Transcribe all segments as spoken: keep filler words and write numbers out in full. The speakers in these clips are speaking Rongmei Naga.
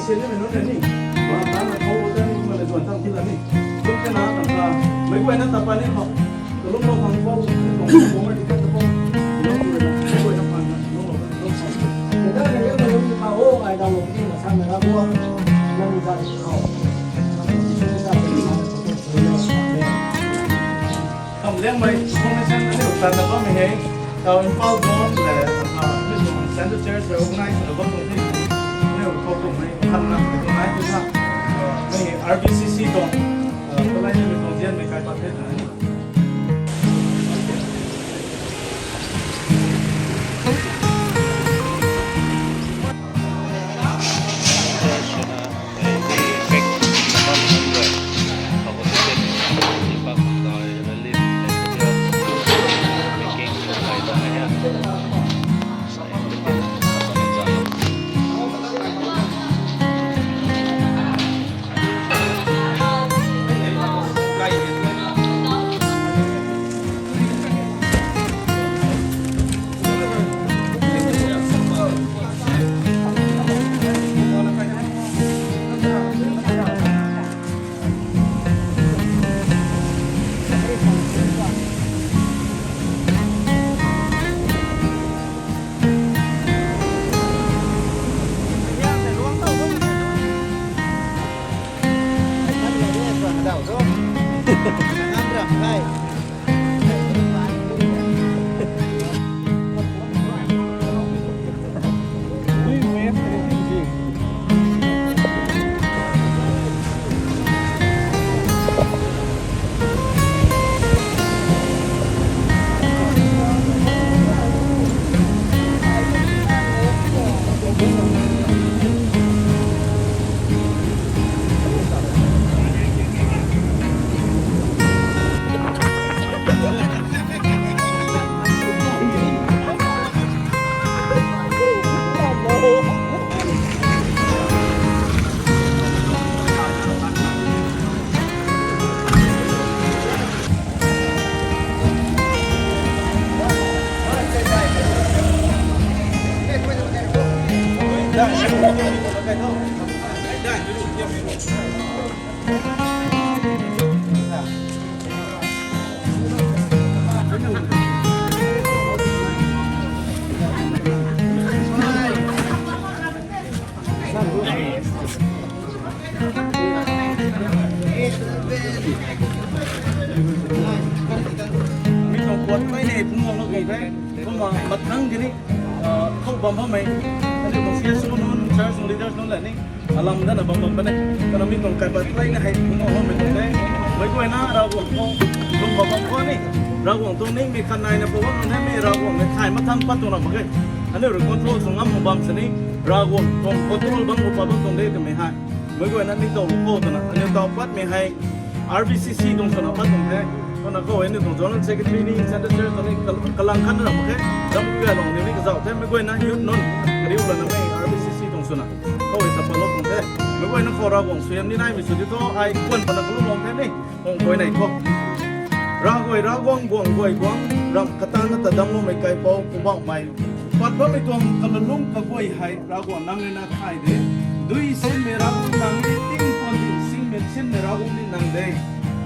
Sini mei nunc ni, ma ta na khou ta ni, ma le zuan tam ti la ni. Kum ke na, ta ka, mei guay na ta pa ni khou. Kalum lou khang khou, ni khou, khou, khou, ma di ka ta khou. Ni lou khou na, mei guay na pa na, lou lou, lou khou. Ni ta ni, ni lou khou, oh, ai da lou ni, na sa na la bo. Na ni ta ni khou. Kham Liangmei information aniu ta ta bammei hei, tau Imphal zone le, ah, aniu tuang Central Church le organize ta bam tuang the. Aniu khou tuang mei khan na tuang nai tu sa, ah, mei R B C C tuang, ah, kalai ni mei tuang zian mei kai pat the na. Mi tuang kuat mei ni phungc guang lou kei the. Kumna mathang kini, ah, khou bam bammei. Aniu tuang C S O nunc, church leaders nunc la ni. Alam dana bam bam bam e. Kana mi tuang kaipat leina hei phungc guang loumei tuang the. Mei guayna Ravguangc tuang, tuang bam bam khou ni. Ravguangc tuang ningmei khat naina pw bam nunc the, mi Ravguangc mei thay mathang pat tuang na mak ge. Aniu rui control sw ngam mak bam sini, Ravguangc tuang control bam khou pat bam tuang de twmei hei. Mei guayna ni taw lou khou twna, aniu taw patmei hei, R B C C tuang swna pat tuang the. Kumna khou hei ni tuang General Secretary ni, Central Church tuang ni, kal-, kalang khat na ram mak khe, ram kagay lung ni ni kazauh the, mei guayna youth nunc, kariu lana mei R B C C tuang swna. Khou hei ta pat lou tuang the. Mei guayna khou Ravguangc suaihiam ni naimei sw di thu, ai kuan pana kalum lou the ni, hung guay nei khou. Ravguay Ravguangc, guangc guay guangc, ram katana ta damcloumei kaipouc, Poubauhmei. Pat bammei tuang kalulungc kaguay hei, Ravguangc nang rui na thay de. Dui sinmei Ravguangc nang ni, tingpuan ding sinmei, sinmei Ravguangc ni nang de.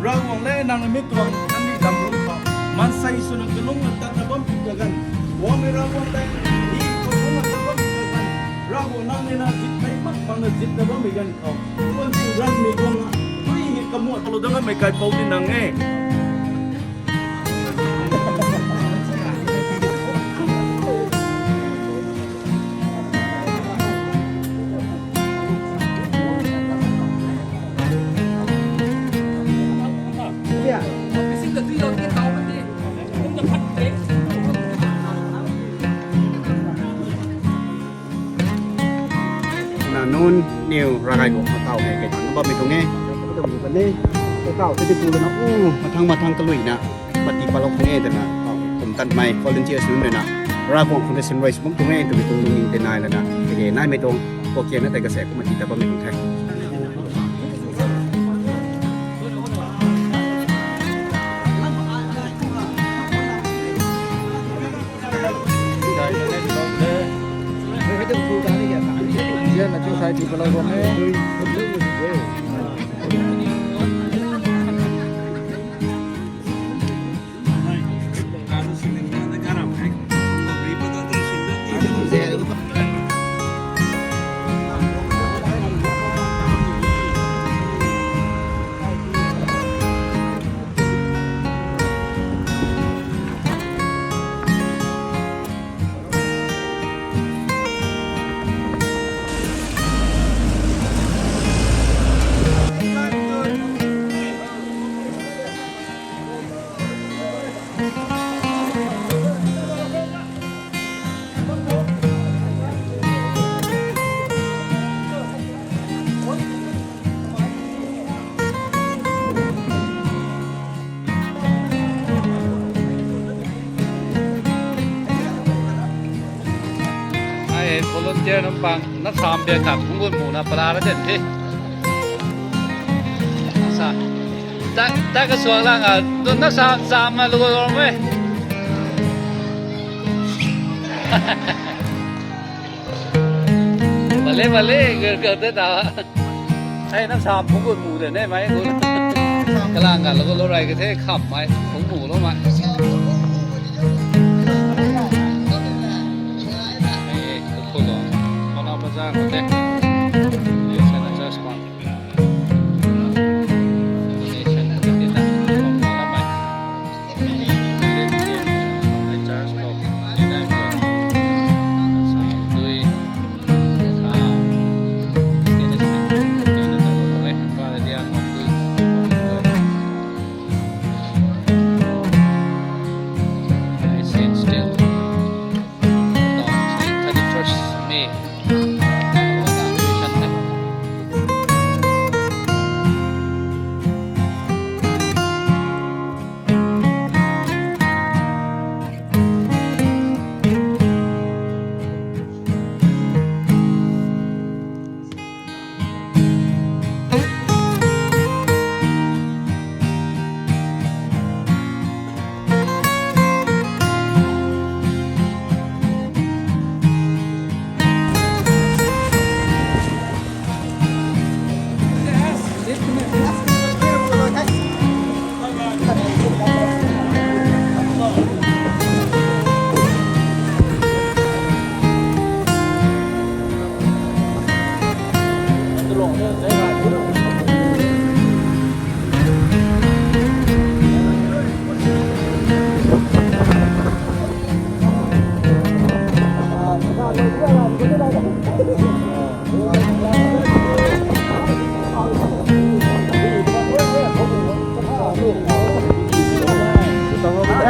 Ravguangc le nang rui mi tuang, nang ni damclou khou. Maansei swna kalungc na tatna bam pi kaganv. Guangmei Ravguangc le, ni kalungc na tat bam pi kaganv. Ravguangc nang rui na zitmei mak makna zitna bammei ganv khou. Puan ding ranvmei guangna, dui hei kamuat lou dang amei kaipouc ni nang e. Na nunc niw ravgay guang khou taw hei kei tang bammei tuang e. Kei tang bammei tuang e. Kei taw tei di pu lana, u, mathang mathang kaluina, pati palou khang e twna, kum tanmei volunteers nunc rui na, Ravguangc khang rui sin rui sw bam tuang e twmei tuang lungning tei nai lana, kei naimei tuang, kau kiang na tei kasek kumna tii ta bammei tuang the. Ai volunteer nunc pang na sam bia kap phungc gut muna para ra den the. Sa. Ta, ta ka suak lang a, dun na sam, sam na lu lor me. Bale, bale, gel, gel te ta. Ai, na sam phungc gut mu de ne, mai gut. Kalang ka lo lo rai ke the, kham mai, phungc mu lo mai. Ai, ai, ko lo. Mana bazaar ko te. Yes, and just one. Still. Thirty-first May.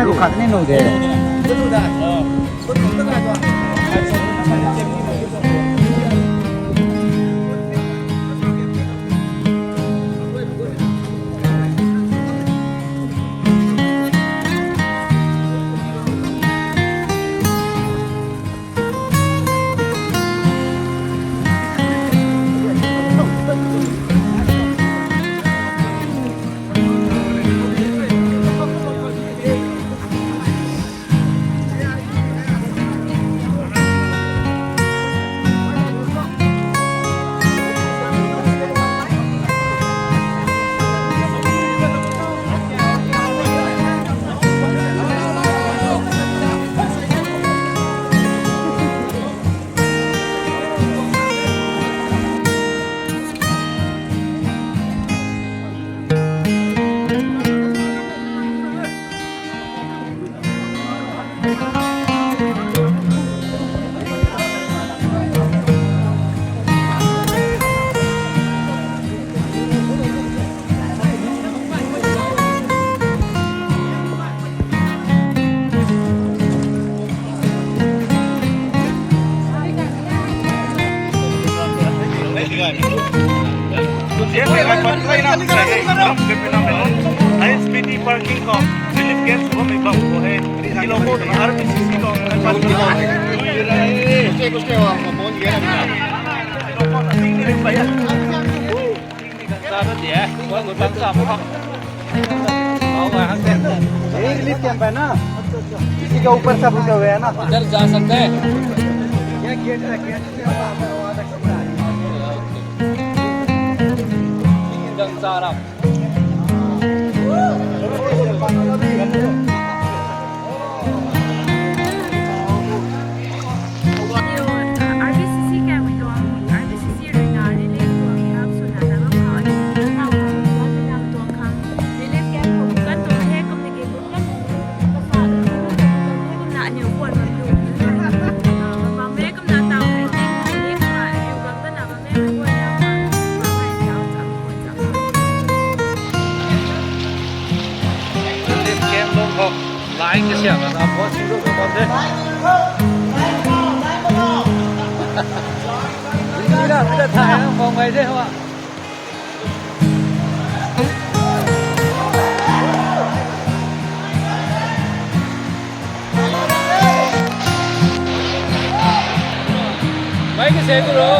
Ru khat ni nu de. S P T parking khou relief camp sw bammei bam khou hei, tilo khou twna R B C C khou kan pat tilo. Sa ta di e, kuan gu tang sa mo khou. Au, wai hang te. Yeh relief camp hai na? Isi ke upar sab utre hue hai na? Idhar ja sakte hain. Ye gate hai, gate se bahaar aa sakte hain. Arap. R B C C kang mei tuang, R B C C rui na relief tuang help swna ta bam khou, aniu tuang khang relief camp khou kan tuang the, kum na ki kum kan tuang the, kum na aniu kuan bam tu. Ah, bam e kum na tau hai ting hai ni kum na aniu bam ta na bam e, kuan na bam hai tau cham kuan cham. Relief camp lung khou line kasiamna ta bus sing lung khou bam the. Ni na, ni na thai na bam gai the hua. Mei kasei tu ro.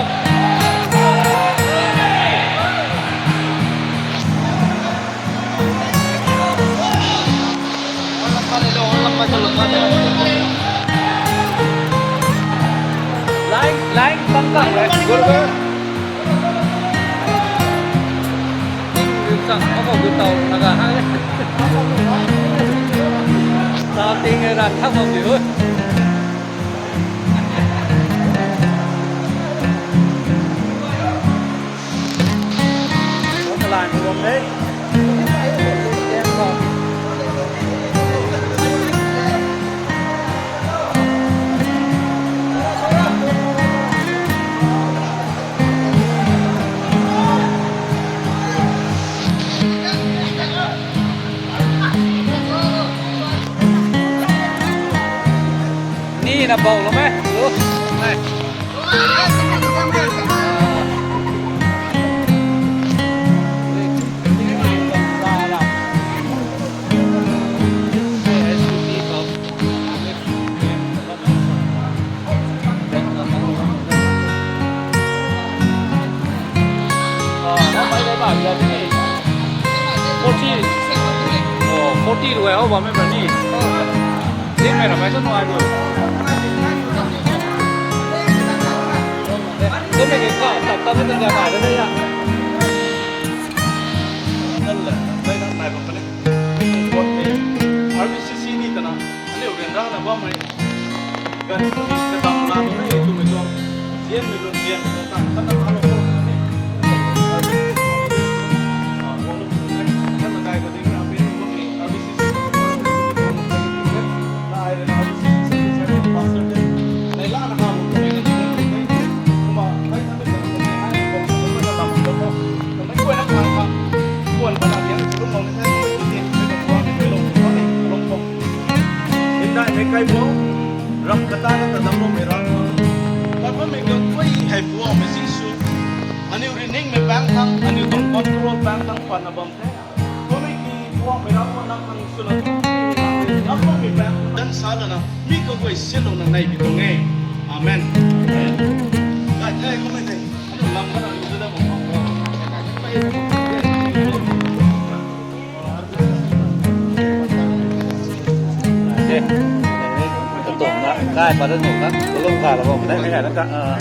Line, line pang pang le. Ting, ting, sang, apa gu tau na ga ha. Sa ting ra thak bam diu. Ni na bau lo me. Lo. Nai. Forty. Oh, forty rui hou bam e bra ni. Ding mei ramei tu nuai bro. Tumei ki ka tap tap ni ta ga na de ya. Nal la, nai nai bam ne. Kot ni, R B C C ni ta na. Aniu ryanrana bammei ganv khou ni kadam la ni e twmei tuang, zianmei lun zian tuang taanv khatna thalou khou ni, ah, guang lou khou ni, khatna kai khou ni, ah, pin bammei, R B C C, na ai rui na R B C C, pastor te, nai lana ha lou khou ni, kumna, ai na mi kan, ai na mi kan, kumna lam lou khou, kumna kuay na kan kan, kuan bana liang, lung lou ni, ai, kumna ni, kumna ni, kumna ni, kumna ni, kumna ni. Hymdaihmei Kaipouc, ram kata na ta damcloumei Ravguangc, tat bammei kaguay hei Poubauhmei Jisu, aniu rui ningmei paengc thangc, aniu tuang control paengc thangc patna bam the. Kummei ki Poubauhmei Ravguangc nang khang swna, nang bammei paengc dan sa lana, mi kaguay sianlouna nei pi tuang e. Amen. Amen. Gay the kummei the. Aniu lam kana lu da bam. Tuang na, kai pa da nuh na, kalum ka la bam, na, na, na, ah.